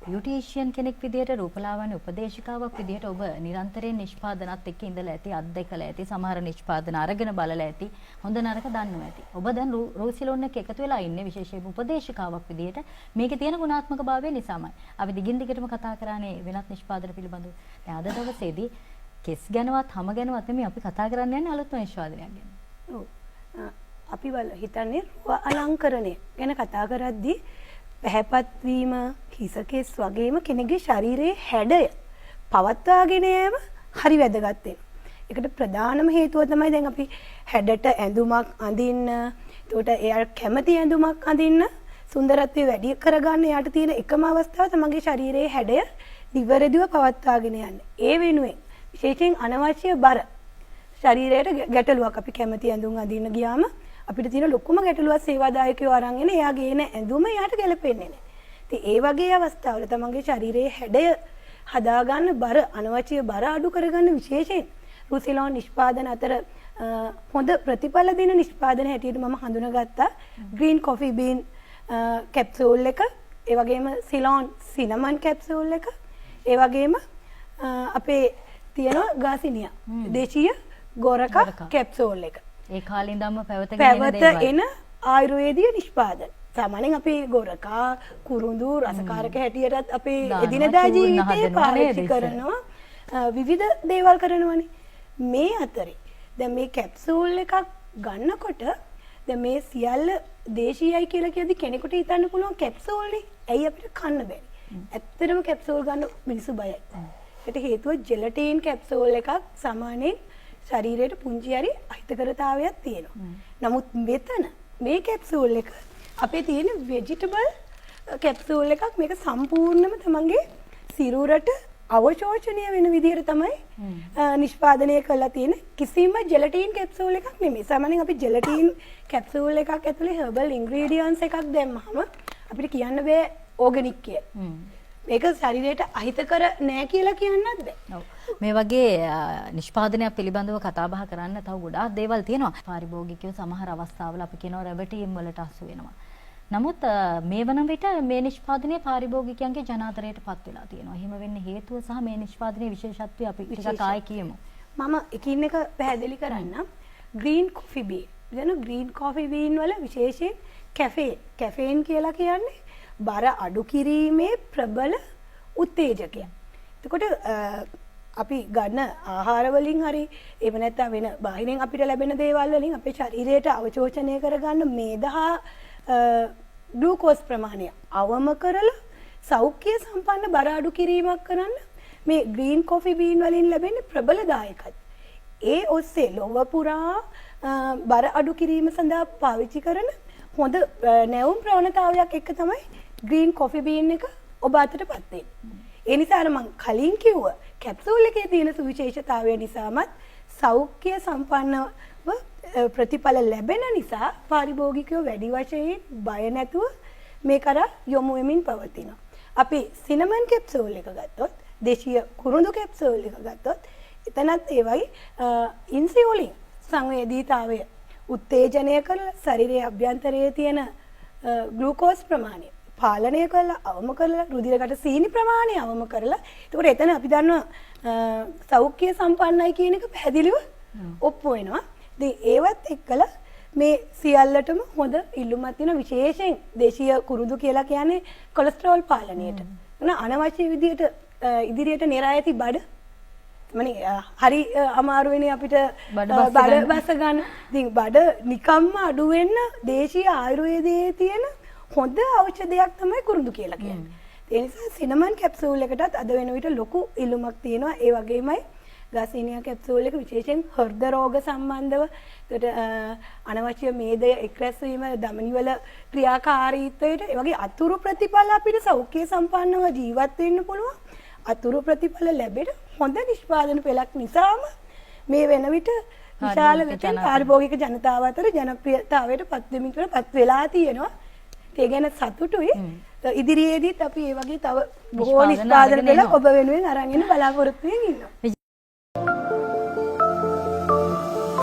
බියුටිෂියන් කෙනෙක් විදියට, රූපලාවන්‍ය උපදේශිකාවක් විදියට ඔබ නිරන්තරයෙන් නිෂ්පාදනත් එක්ක ඉඳලා ඇති, අත්දැකලා ඇති, සමහර නිෂ්පාදන අරගෙන බලලා ඇති, හොඳ නරක දන්නවා ඇති. ඔබ දැන් රූසිලෝන් එක්ක එකතු වෙලා ඉන්නේ විශේෂයෙන්ම උපදේශිකාවක් විදියට මේකේ තියෙන ගුණාත්මක භාවය නිසාමයි. අපි දිගින් දිගටම කතා කරානේ වෙනත් නිෂ්පාදන පිළිබඳව. දැන් අද දවසේදී කෙස් ගැනවත් හම ගැනවත් නෙමෙයි අපි කතා කරන්න යන්නේ අලුත්ම නිෂ්පාදනයක් ගැන. ඔව්. අපි හිතන්නේ රුව අලංකරණය ගැන කතා කරද්දී පැහැපත් වීම, හිසකෙස් වගේම කෙනෙකුගේ ශරීරයේ හැඩය පවත්වාගෙන යෑම හරි වැදගත් වෙනවා. ඒකට ප්‍රධානම හේතුව තමයි දැන් අපි හැඩට ඇඳුමක් අඳින්න, එතකොට එයා කැමති ඇඳුමක් අඳින්න, සුන්දරත්වය වැඩි කරගන්න එයාට තියෙන එකම අවස්ථාව තමන්ගේ ශරීරයේ හැඩය නිවැරදිව පවත්වාගෙන යන්න. ඒ වෙනුවෙන් විශේෂයෙන් අනවශ්‍ය බර ශරීරයට ගැටලුවක්. අපි කැමති ඇඳුම් අඳින්න ගියාම අපිට තියෙන ලොකුම ගැටලුවක් සේවාදායකයෝ අරන් එන එයා ගේන ඇඳුම එයාට ගැලපෙන්නේ නැහැ. ඉතින් ඒ වගේ අවස්ථාවල තමන්ගේ ශරීරයේ හැඩය හදාගන්න බර අනවශ්‍ය බර අඩු කරගන්න විශේෂයෙන් රුසිලෝන් නිෂ්පාදන අතර හොඳ ප්‍රතිඵල දෙන නිෂ්පාදන හැටියට මම හඳුනාගත්තා ග්‍රීන් කොෆි බීන් කැප්සූල් එක, ඒ වගේම සිලෝන් සිනමන් කැප්සූල් එක, ඒ වගේම අපේ තියෙනවා ගාසිනියා දේශීය ගෝරකා කැප්සූල් එක. ඒ කාලේ ඉඳන්ම පැවතගෙන එන දේවල්. එන ආයුර්වේදීය නිෂ්පාදන. සාමාන්‍යයෙන් අපි ගෝරකා කුරුඳු රසකාරක හැටියටත් අපේ එදිනදා ජීවිතේ පාවිච්චි කරනවා, විවිධ දේවල් කරනවනේ. මේ අතරේ දැන් මේ කැප්සූල් එකක් ගන්නකොට දැන් මේ සියල්ල දේශීයයි කියලා කියද්දි කෙනෙකුට හිතන්න පුළුවන් කැප්සූල්නේ, ඇයි අපිට කන්න බැරි? ඇත්තටම කැප්සූල් ගන්න මිනිස්සු බයයි. ඒකට හේතුව ජෙලටීන් කැප්සූල් එකක් සාමාන්‍යයෙන් ශරීරයට පුංචි හරි අහිතකරතාවයක් තියෙනවා. නමුත් මෙතන මේ කැප්සූල් එක අපේ තියෙන වෙජිටබල් කැප්සූල් එකක්. මේක සම්පූර්ණයෙන්ම තමන්ගේ සිරුරට අවශෝෂණය වෙන විදිහට තමයි නිෂ්පාදනය කරලා තියෙන කිසිම ජෙලටීන් කැප්සූල් එකක් නෙමෙයි. සාමාන්‍යයෙන් අපි ජෙලටීන් කැප්සූල් එකක් ඇතුලේ හර්බල් ඉන්ග්‍රීඩියන්ට්ස් එකක් දැම්මහම අපිට කියන්න බෑ ඕගනික් කියලා. මේක ශරීරයට අහිතකර නෑ කියලා කියන්නත් බෑ. ඔව්. මේ වගේ නිෂ්පාදනයක් පිළිබඳව කතා බහ කරන්න තව ගොඩාක් දේවල් තියෙනවා. පාරිභෝගිකයෝ සමහර අවස්ථාවල අපි කියනවා රැවටීම් වලට අසු වෙනවා. නමුත් මේ වන විට මේ නිෂ්පාදනය පාරිභෝගිකයන්ගේ ජනාදරයට පත් වෙලා තියෙනවා. එහෙම වෙන්න හේතුව සහ මේ නිෂ්පාදනයේ විශේෂත්වය අපි ටිකක් ආයෙ කියමු. මම එකින් එක පැහැදිලි කරන්නම්. Green coffee bean. දැන් ග්‍රීන් කොෆි බීන් වල විශේෂයෙන් කැෆේන්. කැෆේන් කියලා කියන්නේ බර අඩු කිරීමේ ප්‍රබල උත්තේජකයක්. එතකොට අපි ගන්න ආහාර වලින් හරි එහෙම නැත්නම් වෙන බාහිරින් අපිට ලැබෙන දේවල් වලින් අපේ ශරීරයට අවශෝෂණය කරගන්න මේද හා ග්ලූකෝස් ප්‍රමාණය අවම කරලා සෞඛ්‍ය සම්පන්න බර අඩු කිරීමක් කරන්න මේ ග්‍රීන් කොෆි බීන් වලින් ලැබෙන ප්‍රබල දායකත්වය. ඒ ඔස්සේ ලොව පුරා බර අඩු කිරීම සඳහා පාවිච්චි කරන හොඳ නැවුම් ප්‍රවණතාවයක් එක්ක තමයි ග්‍රීන් කොෆි බීන් එක ඔබ අතට පත් වෙන්නේ. ඒ නිසා අර මං කලින් කිව්ව කැප්සූල් එකේ තියෙන සුවිශේෂතාවය නිසාමත් සෞඛ්‍ය සම්පන්නව ප්‍රතිඵල ලැබෙන නිසා පාරිභෝගිකයෝ වැඩි වශයෙන් බය නැතුව මේ කරා යොමු වෙමින් පවතිනවා. අපි සිනමන් කැප්සූල් එක ගත්තොත්, දේශීය කුරුඳු කැප්සූල් එක ගත්තොත්, එතනත් ඒ වගේ ඉන්සියුලින් සංවේදීතාවය උත්තේජනය කරලා ශරීරයේ අභ්‍යන්තරයේ තියෙන ග්ලූකෝස් ප්‍රමාණය පාලනය කරලා අවම කරලා රුධිරගත සීනි ප්‍රමාණය අවම කරලා, එතකොට එතන අපි දන්නවා සෞඛ්‍ය සම්පන්නයි කියන එක පැහැදිලිව ඔප්පු වෙනවා. ඉතින් ඒවත් එක්කලා මේ සියල්ලටම හොඳ ඉල්ලුමක් තියෙන විශේෂයෙන් දේශීය කුරුඳු කියලා කියන්නේ කොලෙස්ටරෝල් පාලනයට. එන අනවශ්‍ය විදිහට ඉදිරියට නෙරා ඇති බඩ මනේ හරි අමාරු වෙන්නේ අපිට බඩ බස්ස බඩ ගන්න. බස්ස ගන්න. ඉතින් බඩ නිකම්ම අඩු වෙන්න දේශීය ආයුර්වේදයේ තියෙන හොඳ ඖෂධයක් තමයි කුරුඳු කියලා කියන්නේ. ඒ නිසා සිනමන් කැප්සූල් එකටත් අද වෙන විට ලොකු ඉල්ලුමක් තියෙනවා. ඒ වගේමයි ගාසිනියා කැප්සූල් එක විශේෂයෙන් හෘද රෝග සම්බන්ධව, එතකොට අනවශ්‍ය මේදය එක් රැස් වීම, ධමනිවල ක්‍රියාකාරීත්වයට, ඒ වගේ අතුරු ප්‍රතිඵල අපිට සෞඛ්‍ය සම්පන්නව ජීවත් වෙන්න පුළුවන්. අතුරු ප්‍රතිඵල ලැබෙන හොඳ නිෂ්පාදන පෙළක් නිසාම මේ වෙන විට විශාල පාරිභෝගික වශයෙන් ජනතාව. පාරිභෝගික ජනතාව අතර ජනප්‍රියතාවයට පත් වෙමින් පත් වෙලා තියෙනවා. ඒ ගැන සතුටුයි. ඉදිරියේදීත් අපි ඒ වගේ තව බොහෝ නිෂ්පාදන නිෂ්පාදන අරගෙන පෙළක් එනවා. ඔබ වෙනුවෙන් අරන් එන්න බලාපොරොත්තු වෙමින් ඉන්නවා.